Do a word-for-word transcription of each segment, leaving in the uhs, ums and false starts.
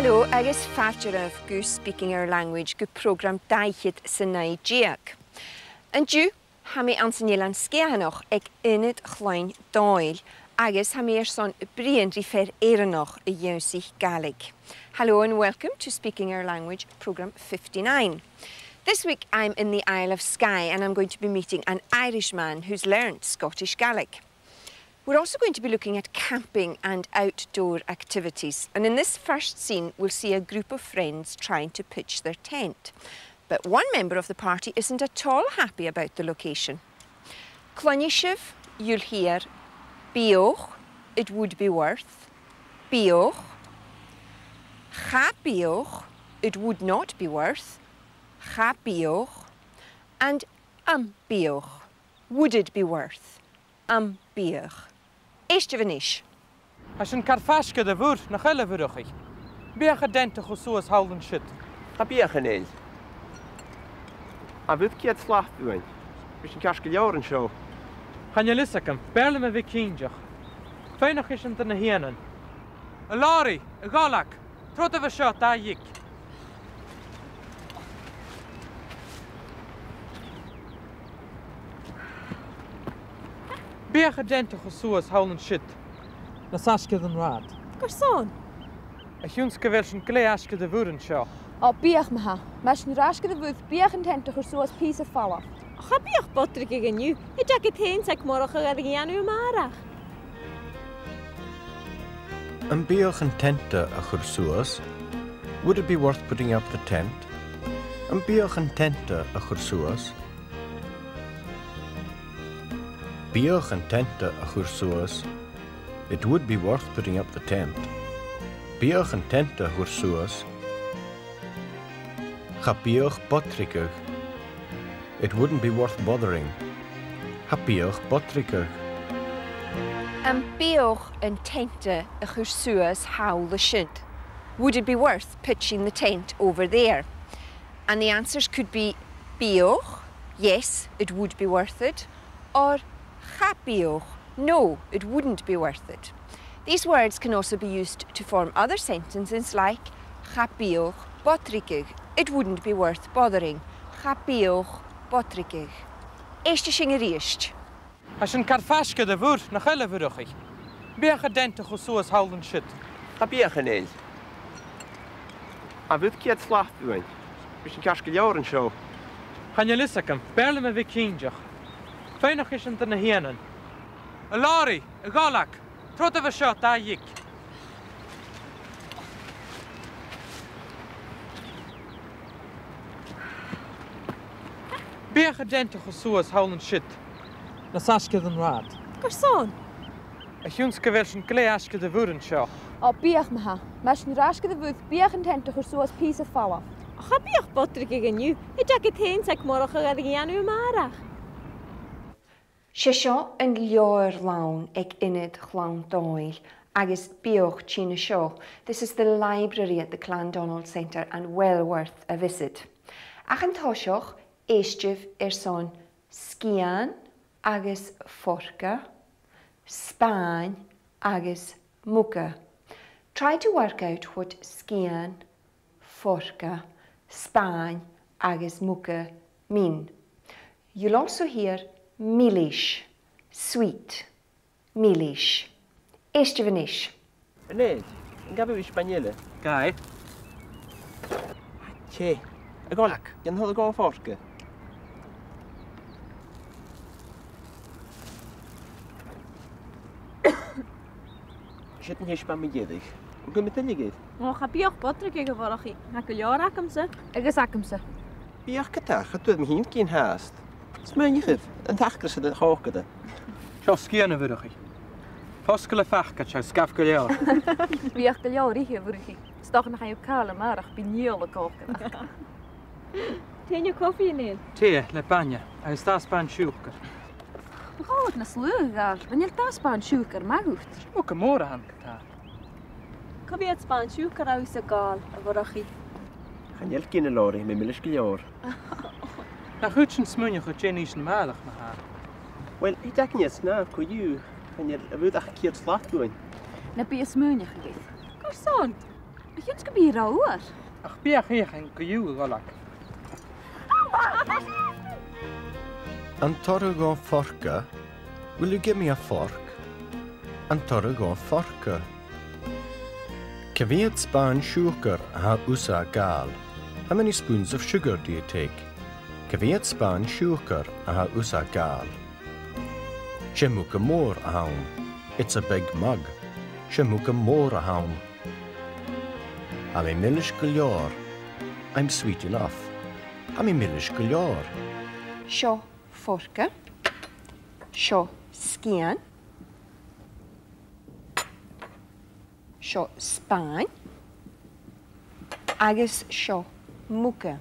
Hello agus fàilte oirbh gu Speaking Our Language, gu prògram dà fhichead 's a naoi deug. An-diugh, tha mi anns an Eilean Sgitheanach aig Ionad Chloinn Dòmhnaill agus tha mi airson bruidhinn ri fear Èireannach a dh'ionnsaich Gàidhlig. Hello and welcome to Speaking Our Language, programme fifty-nine. This week I'm in the Isle of Skye and I'm going to be meeting an Irishman who's learnt Scottish Gaelic. We're also going to be looking at camping and outdoor activities, and in this first scene we'll see a group of friends trying to pitch their tent. But one member of the party isn't at all happy about the location. Cluinnidh sibh, you'll hear, bhiodh, it would be worth, bhiodh, cha bhiodh, it would not be worth, cha bhiodh, and am biodh, would it be worth, am biodh. Èistibh a-nis. Tha sin car faisg air a' mhuir, nach eil, a Mhurchaidh? Am biodh an tent a chur suas thall an siud? Cha bhiodh, chan eil. A bheil ceud slat uainn? Bidh sinn ceart gu leòr an seo. Chan eil fhios agam, b' fheàrr leam a bhith cinnteach. Faighnichidh sinn do na h-Eileanaich. A Lori, a Dhòmhnaill, trobhad an seo dà dhiog. Am biodh an tent a chur suas thall an siud, nas fhaisge air an rathad? Carson? A chionn 's gu bheil sinn glè fhaisg air a' mhuir an seo. O, bhiodh, ma-thà. Mas e ur faisg air a' mhuir, bhiodh an tent a chur suas pìos air falbh. Cha bhiodh Bodruig aig an-diugh. Thèid e aig an tent aig Murchadh air a dhèanamh a-màireach. Am biodh an tent a chur suas? Would it be worth putting up the tent? Am biodh an tent a chur suas? Biodh an tent a chur suas. It would be worth putting up the tent. Biodh an tent a chur suas. Cha bhiodh bodruigeadh. It wouldn't be worth bothering. Cha bhiodh bodruigeadh. Am biodh an tent a chur suas thall an siud? Would it be worth pitching the tent over there? And the answers could be biodh, yes, it would be worth it, or cha bhiodh, no, it wouldn't be worth it. These words can also be used to form other sentences like cha bhiodh bodruigeadh, it wouldn't be worth bothering. Cha bhiodh bodruigeadh. Èistibh a-rithist. Tha sin car faisg air a' mhuir, nach eil, a Mhurchaidh? Am biodh an tent a chur suas thall an siud? Cha bhiodh, chan eil. A bheil ceud slat uainn? Bidh sinn ceart gu leòr an seo. Chan eil fhios agam, b' fheàrr leam a bhith cinnteach. Faighnichidh sinn do na h-Eileanaich. A Lori, a Dhòmhnaill, trobhad an seo dà dhiog. Am biodh an tent a chur suas thall an siud, nas fhaisge air an rathad? Carson? A chionn 's gu bheil sinn glè fhaisg air a' mhuir an seo. O, bhiodh, ma-thà. Mas e ur faisg air a' mhuir, bhiodh an tent a chur suas pìos air falbh. Cha bhiodh Bodruig aig an-diugh. Thèid e aig an tent aig Murchadh air a dhèanamh a-màireach. 'S e seo an leabharlann aig Ionad Chloinn Dòmhnaill agus bidh e an seo. This is the library at the Clandonald Centre and well worth a visit. Ach an toiseach, èistibh airson sgian agus forca, spàin agus muga. Try to work out what sgian, forca, spàin agus muga mean. You'll also hear milis, sweet, milis. Èistibh a-nis. A Nèill, an gabh thu spàin eile? Gabhaidh. Tè. A Dhòmhnaill, dèan toileachadh dhomh forca. Siud an t-spàin mu dheireadh. An cuir mi tuilleadh air? O, cha bhiodh Bodruig aig a' bhorach i. Tha gu leòr agamsa. Agus agamsa. Bhiodh, ge-tà, cha d' fhuair mi fhìn gin fhathast. Smaoinichibh, an t-acras a chòcaire. Seo sgian, a Mhurchaidh. Fosgail am facal seo, 's gabh gu leòr. Bhiodh gu leòr ithe, a Mhurchaidh. 'S dòcha nach fhaigh thu càil a-màireach, bidh Niall a' còcaireachd. Teine cofaidh, a Nèill? Tè, le bainne, agus dà spàin siùcair. Bu chòir dhut na sluagh a ghabhail, chan eil dà spàin siùcair math dhut. Muga mòr a th' ann, ge-tà. Cò mheud spàin siùcair a tha thusa a' gabhail, a Mhurchaidh? Chan eil gin, a Lori, tha mi milis gu leòr. Nach cuir sinn smaoineachadh dè nì sinn a-màireach, ma-thà? Uill, thèid againn air snàmh co-dhiù, chan eil a' mhuir ach ceud slat uainn. Na bi a' smaoineachadh air. Carson? A chionn 's gum bi e ro fhuar. Ach bidh e a' feuchainn co-dhiù, a Dhòmhnaill. An toir thu dhomh forca? Will you give me a fork? An toir thu dhomh forca? Cia mheud spàin siùcair a tha thusa a' gabhail? How many spoons of sugar do you take? Cia mheud spàin siùcair a tha thusa a' gabhail? 'S e muga mòr a th' ann. It's a big mug. 'S e muga mòr a th' ann. Tha mi milis gu leòr. I'm sweet enough. Tha mi milis gu leòr. Seo forca. Seo sgian. Seo spàin. Agus seo muga.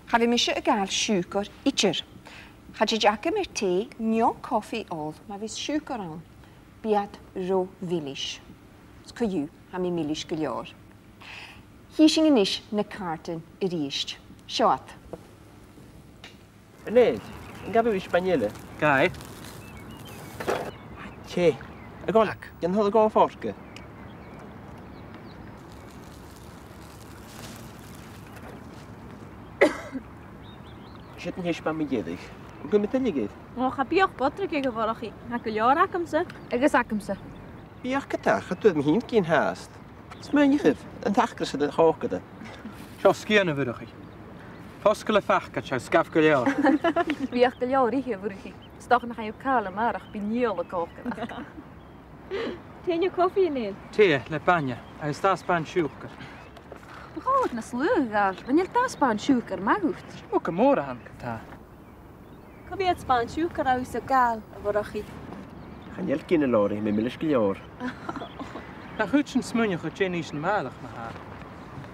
Cha bhi mise a' gabhail siùcar idir. Cha tèid agam air tì no cofaidh òl ma bhios siùcar ann. Bidh iad ro mhilis. 'S co-dhiù, tha mi milis gu leòr. Chì sinn a-nis na càirdean a-rithist. Seo iad. An e? An gabh thu spàin eile? Gabhaidh. Tè. A Dhòmhnaill, an toir thu dhomh forca? 'S e an t-spàin mu dheireadh. An cuir mi tuilleadh air? Ò, cha bhiodh bodraigeadh, a Mhurchaidh. Tha gu leòr agamsa. Agus agamsa. Bidh, ach càit, cha d' fhuair mi fhìn gin fhathast. Smaoinich air an t-acras air a' chòcaire. Seo sgian, a Mhurchaidh. Fosgail am facal, tha e sgàth gu leòr. Bidh gu leòr ithe, a Mhurchaidh. 'S dòcha nach fhaigh thu càil a-màireach, bidh Niall a' còcaireachd. Tì no cofaidh, a Nèill? Tì le bainne, agus dà spàin siùcair. Bu chòir dhut na sluagh a ghabhail, chan eil dà spàin siùcair math dhut. Muga mòr a th' ann, càit. Cia mheud spàin siùcair a tha thusa a' gabhail, a Mhurchaidh? Chan eil gin, a Lori, tha mi milis gu leòr. Nach urrainn dhuinn smaoineachadh dè nì sinn a-màireach, ma-thà?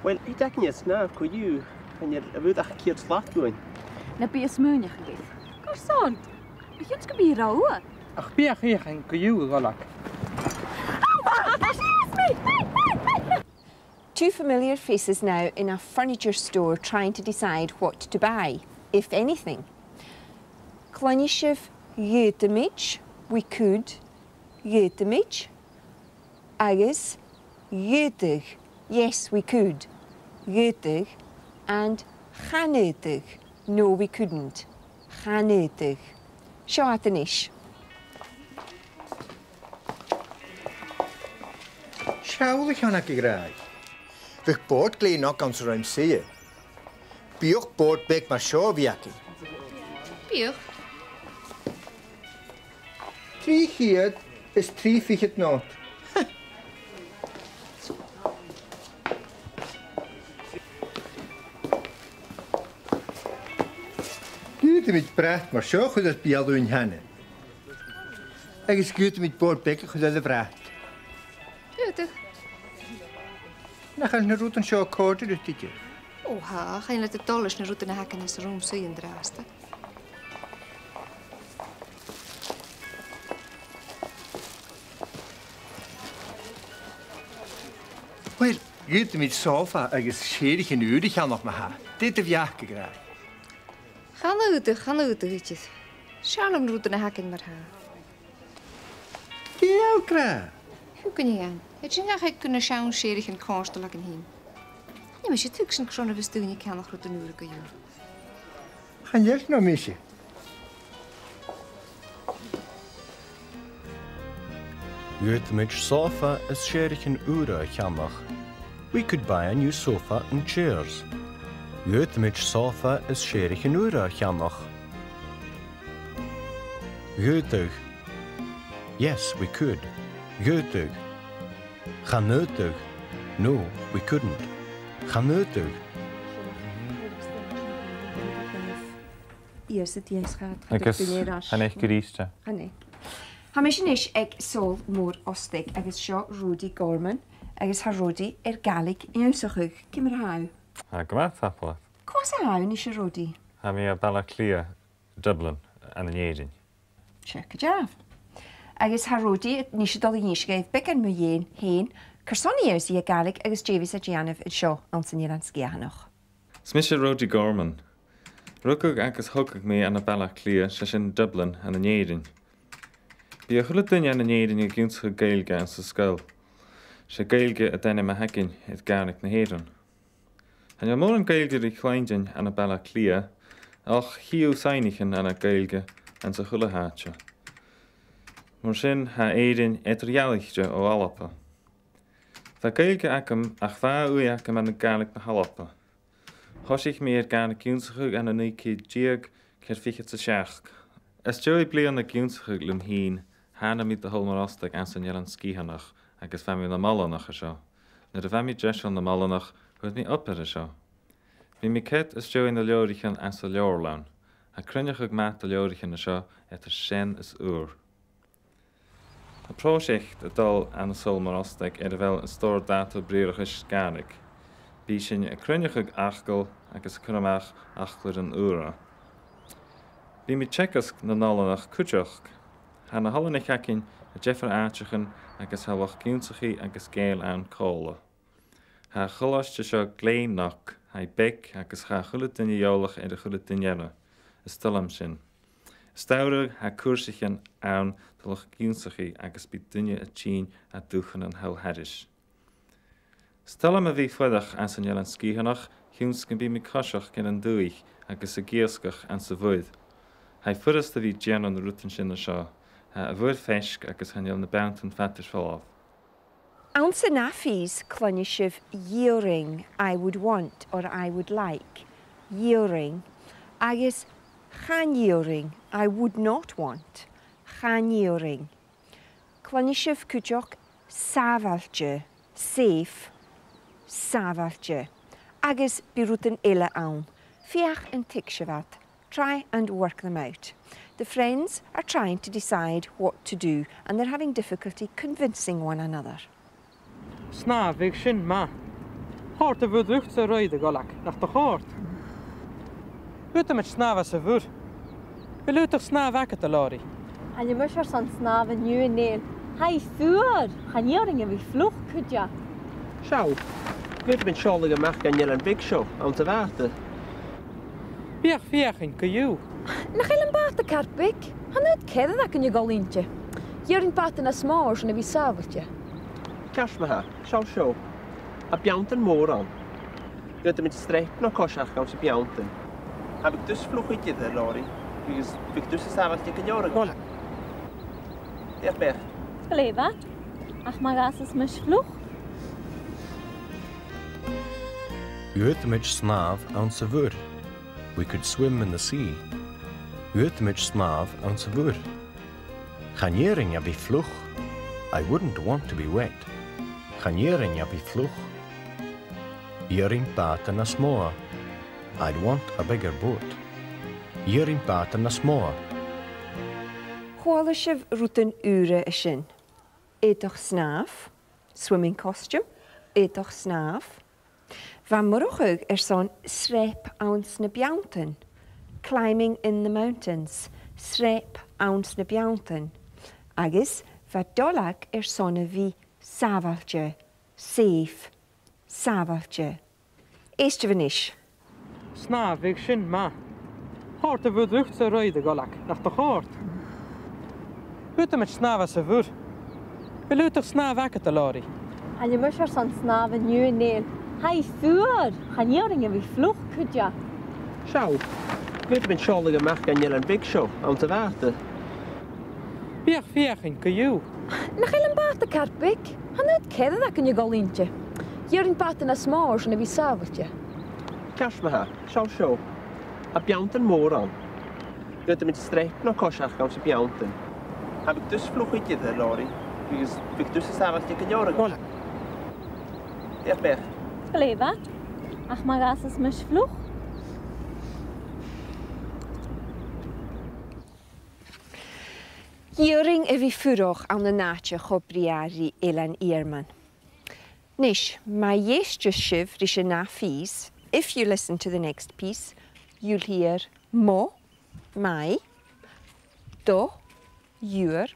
Uill, thèid againn air snàmh co-dhiù, chan eil a' bhùth ach ceud slat uainn. Na bi a' smaoineachadh air. Carson? A chionn 's gum bi e ro fhuar. Ach bidh e a' feuchainn co-dhiù, a Dhòmhnaill. Two familiar faces now in a furniture store trying to decide what to buy, if anything. Cluinnidh sibh dh'fhaodamaid, we could, dh'fhaodamaid, agus dh'fhaodadh, yes, we could, dh'fhaodadh, and chan fhaodadh, no, we couldn't, chan fhaodadh. Seo iad a-nis. Seall a-nis, a ghràidh. Bhiodh bòrd glè bheag anns an rùm-suidhe. Bhiodh bòrd beag mar seo a bhith againn. Bhiodh. Trì cheud is trì fichead not. Dh'fhaodamaid brat mar seo a chur air beulaibh an teine. Agus dh'fhaodamaid bòrd beag a chur air a' bhrat. Dh'fhaodadh. Nach eil na rudan seo a' còrdadh riut idir? Ò, tha, chan eil iad a' dol leis na rudan a th' againn anns an rùm-suidhe an-dràsta. Uill, dh'fhaodamaid sòfa agus sèithrichean ùra a cheannach ma-thà. Dè do bheachd, a ghràidh? Chan fhaodadh, chan fhaodadh idir. Seall na rudan a th' againn mar-thà. Dè tha thu ag ràdh? Thugainn, a Sheumais. Tha sinn a' faicinn gun robh na seann sèithrichean cofhurtail againn fhìn. Nì mise tuigsinn carson a bhios daoine a' ceannach rudan ùra co-dhiù. Chan eil, no mise. Dh'fhaodamaid sòfa is sèithrichean ùra a cheannach. We could buy a new sofa and chairs. Dh'fhaodamaid sòfa is sèithrichean ùra a cheannach. Dh'fhaodadh. Yes, we could. Dh'fhaodadh. Chan fhaodadh. No, we couldn't. Chan fhaodadh. Agus chan eil gu h-ìosal. Chan eil. Tha mise a-nis aig Sabhal Mòr Ostaig agus seo Rody Gorman agus tha Rody air Gàidhlig ionnsachadh. Ciamar a tha thu? Tha gu math, tapadh leat. Cò às a tha thu a-nis, a Rody? Tha mi à Baile Àtha Cliath, Dublin, ann an Èirinn. Seadh, gu dearbh. Agus tha Rody a-nis a' dol a dh'innse dhuibh beagan mu dheidhinn fhèin, carson a gheibh e a' Ghàidhlig agus dè bhios e a' dèanamh an seo anns an Eilean Sgitheanach. Is mise Rody Gorman. Rugadh agus thogadh mi ann am Baile Àtha Cliath, 's e sin Dublin ann an Èirinn. Bidh a h-uile duine ann an Èirinn ag ionnsachadh Gaeilge anns an sgoil. 'S e Gaeilge an t-ainm a th' againn air Gàidhlig na h-Èireann. Chan eil mòran Gaeilge ri chluinntinn ann am Baile Àtha Cliath, ach chì thu soidhnichean ann an Gàidhlig anns a h-uile h-àite. Mar sin, tha Èirinn eadar-dhealaichte o Alba. Bha Gaeilge agam, ach bha ùidh agam ann an Gàidhlig na h-Alba. Thòisich mi air Gàidhlig ionnsachadh ann an naoi ceud deug, ceithir fichead 's a seachd. Às dèidh bliadhna ag ionnsachadh leam fhìn, thàinig mi do Sabhal Mòr Ostaig anns an Eilean Sgitheanach, agus bha mi nam oileanach an seo. Nuair a bha mi deiseil nam oileanach, fhuair mi obair an seo. Bha mi ceud às dèidh na leabhraichean anns an leabharlann. Tha cruinneachadh math de leabhraichean an seo eadar sean is ùr. Tha pròiseact a' dol ann an Sabhal Mòr Ostaig air a bheil an Stòr Dàta Briathrachais Gàidhlig. Bidh sinn a' cruinneachadh fhacail agus a' cur a-mach fhaclairean ùra. Bidh mi a' teagasg nan oileanach cuideachd. Tha na h-oileanaich againn à diofar àiteachan agus tha luchd-ionnsachaidh agus Gàidheil ann còmhla. Tha a' cholaiste seo glè mhòr, tha i beag agus tha a h-uile duine eòlach air a h-uile duine eile. Is toil leam sin. Is dòcha, tha cùrsaichean ann do luchd-ionnsachaidh agus bidh daoine a' tighinn à dùthchannan thall thairis. Is toil leam a bhith a' fuireach anns an Eilean Sgitheanach, a chionn 's gum bi mi a' coiseachd air an dùthaich agus ag iasgach anns a' mhuir. Tha e furasta a bhith a' dèanamh na rudan sin an seo. Tha a' mhuir feisg agus chan eil na beanntan fada air falbh. Anns an ath phìos, cluinnidh sibh iarraidh, I would want or I would like. Iarraidh. Agus chan iarraidh, I would not want. Chan iarraidh. Cluinnidh sibh cuideachd sàbhailte, safe, sàbhailte. Agus bidh rudan eile ann. Feuch an tuig sibh iad. Try and work them out. The friends are trying to decide what to do, and they're having difficulty convincing one another. Snàmh, bhiodh sin math. Chòrd a' mhuir riut-sa a-raoir, a Dhòmhnaill, nach do chòrd? Fhuair mi snàmh às a' mhuir. A bheil thu air snàmh agad, a Lori? Chan eil mise airson snàmh an-diugh, a Nèill. Tha i fuar. Chan iarrainn a bhith fliuch cuideachd. Seall, feumaidh mi seòladh a-mach dhan eilean bheag seo anns a' bhàta. Bidh mi a' feuchainn co-dhiù. Nach eil am bàta car beag? Chan fhaod ceathrar againn a dhol innte. Dh'iarrainn bàta nas motha airson a bhith sàbhailte. Ceart ma-thà, seall seo. Tha beanntan mòr ann. Feumaidh mi streap no coiseachd anns a' bheanntan. Cha bhiodh tusa fliuch idir, a Lori, agus bhiodh tusa sàbhailte gu leòr. Bhuel. Feuch, feuch. Glè mhath. Ach ma dh'fhàsas mise fliuch? Fhuair mi snàmh anns a' mhuir. We could swim in the sea. Fhuair mi snàmh anns a' mhuir. Chan iarrainn a bhith fliuch. I wouldn't want to be wet. Chan iarrainn a bhith fliuch. Iarrainn bàta nas motha. I'd want a bigger boat. Iarrainn bàta nas motha. Chuala sibh rudan ùra an sin. Aodach snàmh, swimming costume, aodach snàmh. Bha Murchadh airson sreap anns na beanntan, climbing in the mountains, sreap anns na beanntan. Agus bha Dolag airson a bhith sàbhailte, safe, sàbhailte. Èistibh a-nis. Snàmh, bhiodh sin math. Chòrd a' mhuir riut-sa a-raoir, a Dhòmhnaill, nach do chòrd? Fhuair mi snàmh às a' mhuir. A bheil thu air snàmh agad, a Lori? Chan eil mise airson snàmh an-diugh, a Nèill. Tha i fuar. Chan iarrainn a bhith fliuch cuideachd. Seall, feumaidh mi seòladh a-mach dhan eilean bheag seo anns a' bhàta. Bidh mi a' feuchainn co-dhiù. Nach eil am bàta car beag? Chan fhaod ceathrar againn a dhol innte. Dh'iarrainn bàta nas motha airson a bhith sàbhailte. Ceart ma-thà, seall seo. Tha beanntan mòr ann. Feumaidh mi streap no coiseachd anns a' bheanntan. Cha bhiodh tusa fliuch idir, a Lori, agus bhiodh tusa sàbhailte gu leòr. Bhuel. Feuch, feuch. Glè mhath. Ach ma dh'fhàsas mise fliuch? Iarrainn a bhith a' fuireach ann an àite cho brèagha ri Eilean Iarmain. Nis, ma dh'èisteas sibh ris an ath phìos, if you listen to the next piece, you'll hear mo, my, do, your,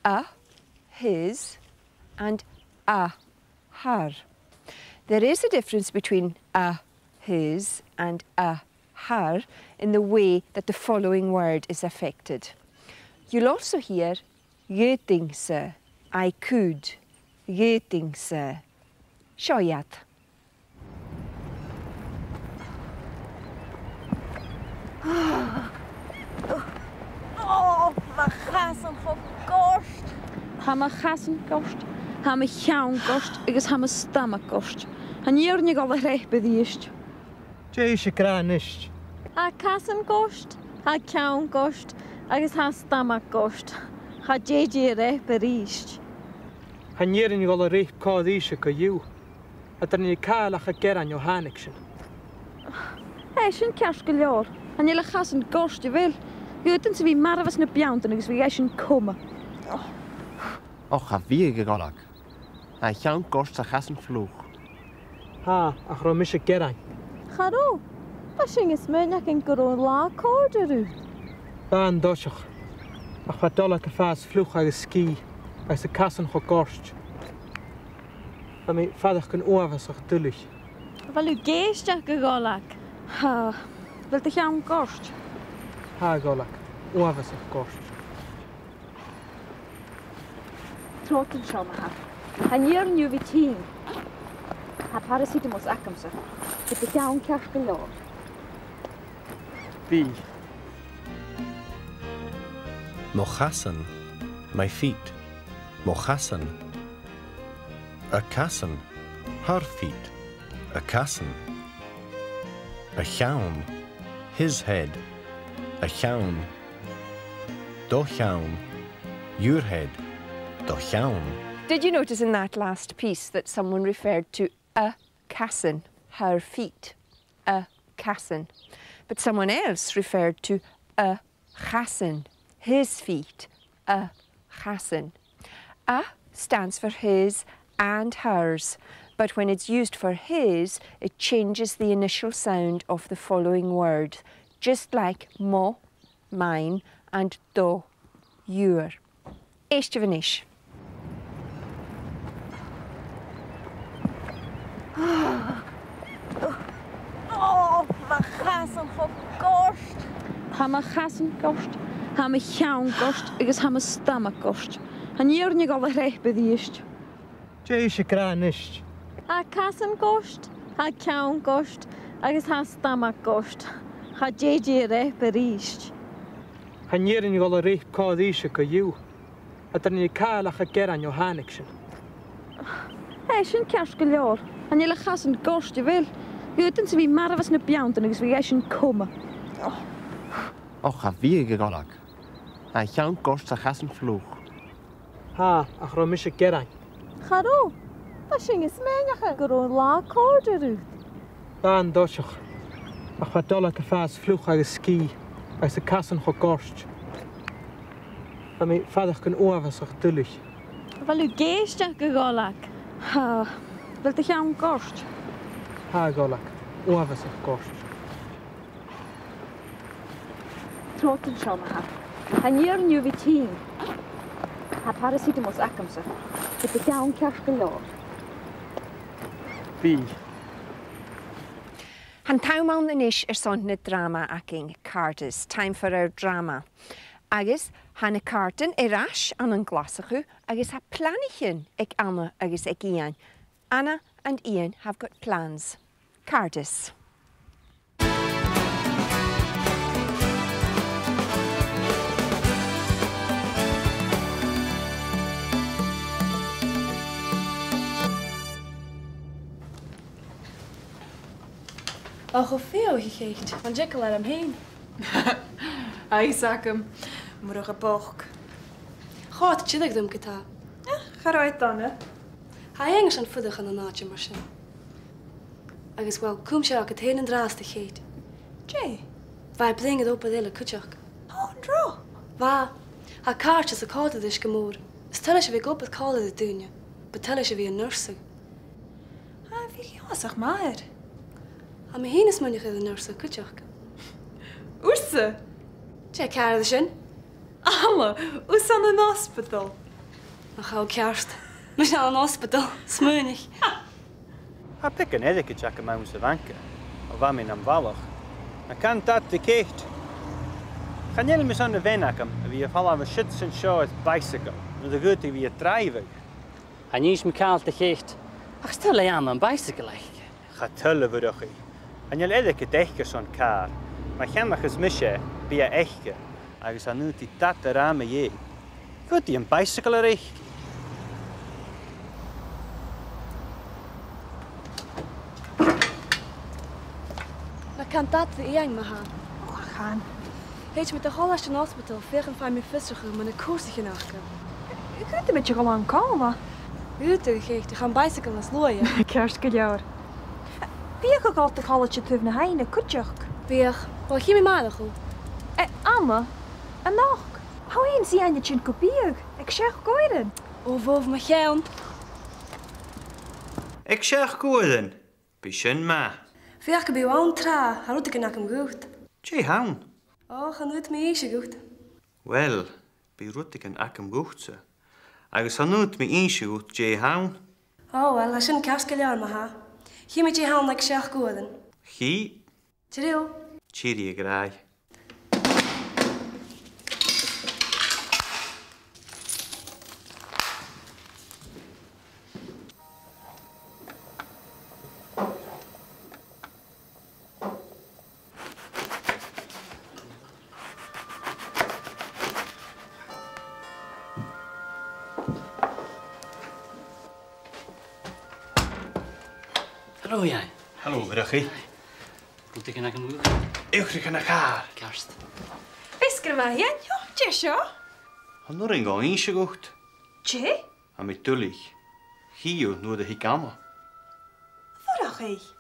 a, his, and a, her. There is a difference between a, his, and a, her in the way that the following word is affected. You'll also hear ghabhadainn-sa, I could, dh'fhaodadh-sa. Seo iad. Ò, mo chasan cho goirt. Tha mo chasan goirt, tha mo cheann goirt agus tha mo stamag goirt. Chan fheum mi a dhol a shreap a-rithist. Dè tha sibh ag ràdh a-nis? Tha casan goirt, tha ceann goirt agus tha stamag goirt. Cha tèid i a shreap a-rithist. Chan fheum mi a dhol a shreap còmhla ribhse co-dhiù. Eadar nì càil ach a' gearain o thàinig sinn. Tha sin ceart gu leòr. Chan eil a' chasan goirt, a bheil? Dh'fhaodadh-sa bhith marbh anns na beanntan agus bhiodh esan coma. Och, cha bhitheadh, a Dhòmhnaill. Tha a cheann goirt 's a chasan fliuch. Tha, ach robh mise a' gearain. Cha robh. Bha sinn a' smaoineachadh gun robh an latha a' còrdadh riut. Bha an toiseach. Ach bha Dolag a' fàs fliuch agus sgìth, agus a casan cho goirt. Bha mi a' faireachdainn uabhasach duilich. A bheil thu ag èisteachd, a Dholag? Tha. A bheil do cheann goirt? Tha, a Dholag. Uabhasach goirt. Trobhad an seo, ma-thà. Chan fheum thu a bhith tinn. Tha paracetamol agamsa. Bidh do cheann ceart gu leòr. Bidh. Mo chasan, my feet. Mo chasan. A casan, her feet. A casan. A cheann, his head. A cheann. Do cheann, your head. Do cheann. Did you notice in that last piece that someone referred to a casan, her feet? A casan. But someone else referred to a chasan, his feet, a chasan. A stands for his and hers, but when it's used for his, it changes the initial sound of the following word, just like mo, mine, and do, your. Èistibh a-nis. Ò, mo chasan cho goirt. Tha mo chasan goirt, tha mo cheann goirt agus tha mo stamag goirt. Chan fheum mi a dhol a shreap a-rithist. Dè tha sibh ag ràdh a-nis? Tha casan goirt, tha ceann goirt agus tha stamag goirt. Cha tèid i a shreap a-rithist. Chan fheum mi a dhol a shreap còmhla ribhse co-dhiù. Eadar nì càil ach a' gearain o thàinig sinn. Tha sin ceart gu leòr. Chan eil a' chasan goirt, a bheil? Dh'fhaodadh-sa bhith marbh anns na beanntan agus bhiodh esan coma. Och, cha bhitheadh, a Dhòlag. Tha a cheann goirt 's a chasan fliuch. Tha, ach robh mise a' gearain. Cha robh. Bha sinn a' smaoineachadh gun robh an latha a' còrdadh riut. Bha an toiseach. Ach bha Dolag a' fàs fliuch agus sgìth, agus a casan cho goirt. Bha mi a' faireachdainn uabhasach duilich. A bheil thu ag èisteachd, a Dholag? Tha. A bheil do cheann goirt? Tha, a Dholag. Uabhasach goirt. Trobhad an seo, ma-thà. Chan fheum thu a bhith tinn. Tha paracetamol agamsa. Bidh do cheann ceart gu leòr. Bidh. Tha an t-àm ann a-nis airson na dràma againn, Càirdeas, time for our drama. Agus tha na càirdean air ais ann an Glaschu agus tha planaichean aig Anna agus aig Iain. Anna and Iain have got plans. Càirdeas. Ach, a bheil thu fiadhaich, a Cheit, an dèan thu leam fhèin? Aidh, 's agam, mura h-eil e bochd. Chòrd e dìreach rium ge-tà. Eh, cha robh e dona. Tha e aonghas an fuireach ann an àite mar sin. Agus, well, cùm seo agad fhèin an-dràsta, a Cheit. Dè? Bha e a' bruidhinn air obair eile cuideachd. Ò, an robh? Bha. Tha càirdeas a' còrdadh ris gu mòr. Is toil leis a bhith ag obair còmhla ri daoine. Bu toil leis a bhith an nursadh. Tha, bhiodh i uabhasach math air. Tha mi fhìn a' smaoineachadh air an nursadh cuideachd. Ursa? Dè, càit a bheil sin? Alla, thusa ann an ospadal. Nach eil ceart. Mise ann an ospadal, smaoinich. Tha beagan airgid agam anns a' bhanca, o bha mi nam bhalach. Ach can dad ri Ceit. Chan eil mi airson a' bhean agam a bhith a' falbh an siud 's an seo air bicycle, nuair a dh'fhaodadh i a bhith a' dràibheadh. Chan innis mi càil do chait, ach 's toil leam am bicycle aice. Cha toil, a Mhurchaidh. Chan eil airgead aice airson càr. Ma cheannaicheas mise, bidh e aice, agus chan fhaod i dad a ràdh mu dheidhinn. Faodaidh am bicycle a reic. Nach can dad ri fhaighinn, ma-thà? Och, chan. Thèid mi do Cholaiste an Ospadal, feuch am faigh mi fiosrachadh mu na cùrsaichean aca. Faodaidh mi a dhol ann còmhla. Faodaidh, a Cheit, ach tha am bicycle nas luaithe. Ceart gu leòr. Bidh e a' dol do Cholaiste Taobh na h-Aibhne cuideachd. Bidh. Uill, chì mi a-màireach thu. Eh, an-diugh? A-nochd? Tha thu fhèin 's Iain a' tighinn gu biadh aig seachd uairean. O, bhobh mo cheann. Aig seachd uairean? Bidh sin math. Feuch gum bi thu ann tràth, tha rudeigin agam dhut. Dè th' ann? O, chan fhaod mi innse dhut. Uill, bidh rudeigin agam dhutsa. Agus chan fhaod mi innse dhut dè th' ann. O, uill, tha sin ceart gu leòr, ma-thà. Chì mi dè th' ann aig seachd uairean. Chì. Tìoraidh. Tìoraidh, a ghràidh. Halò, Iain. Halò, a Mhurchaidh. Rudeigin agam dhut. Iuchraichean a' chàr. Ceart. Feasgar math, Iain. O, dè seo? Chan urrainn dhomh innse dhut. Dè? Tha mi duilich. Chì thu nuair a thig ama. A Mhurchaidh.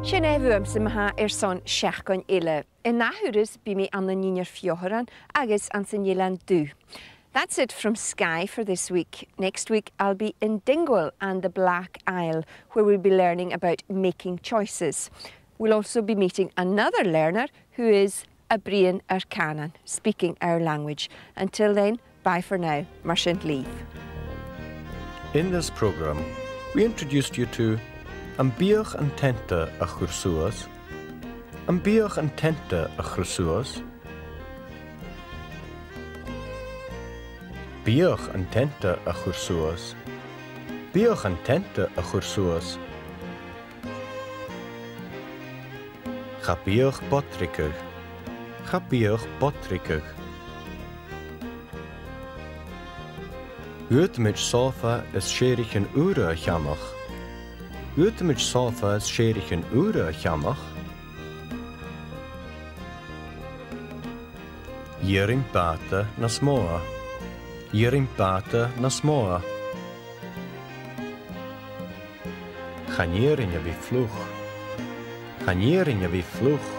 Sin e bhuamsa ma-thà airson seachdain eile. An ath thuras bidh mi ann an Inbhir Pheofharain agus anns an Eilean Dubh. That's it from Skye for this week. Next week I'll be in Dingwall and the Black Isle, where we'll be learning about making choices. We'll also be meeting another learner who is a' bruidhinn ar cànan, speaking our language. Until then, bye for now. Mar sin leibh. In this programme, we introduced you to: am biadh an teanta a chur suas? Am biadh an teanta a chur suas? Biadh an teanta a chur suas. Biadh an teanta a chur suas. Cha bhiodh bodhragadh. Cha bhiodh bodhragadh. Dh'fhaodamaid sòfa is sèithrichean ùra a cheannach. Dh'fhaodamaid sòfa is sèithrichean ùra a cheannach. Dh'iarrainn bàta nas motha. Dh'iarrainn bàta nas motha. Chan iarrainn a bhith fliuch. Chan iarrainn a bhith fliuch.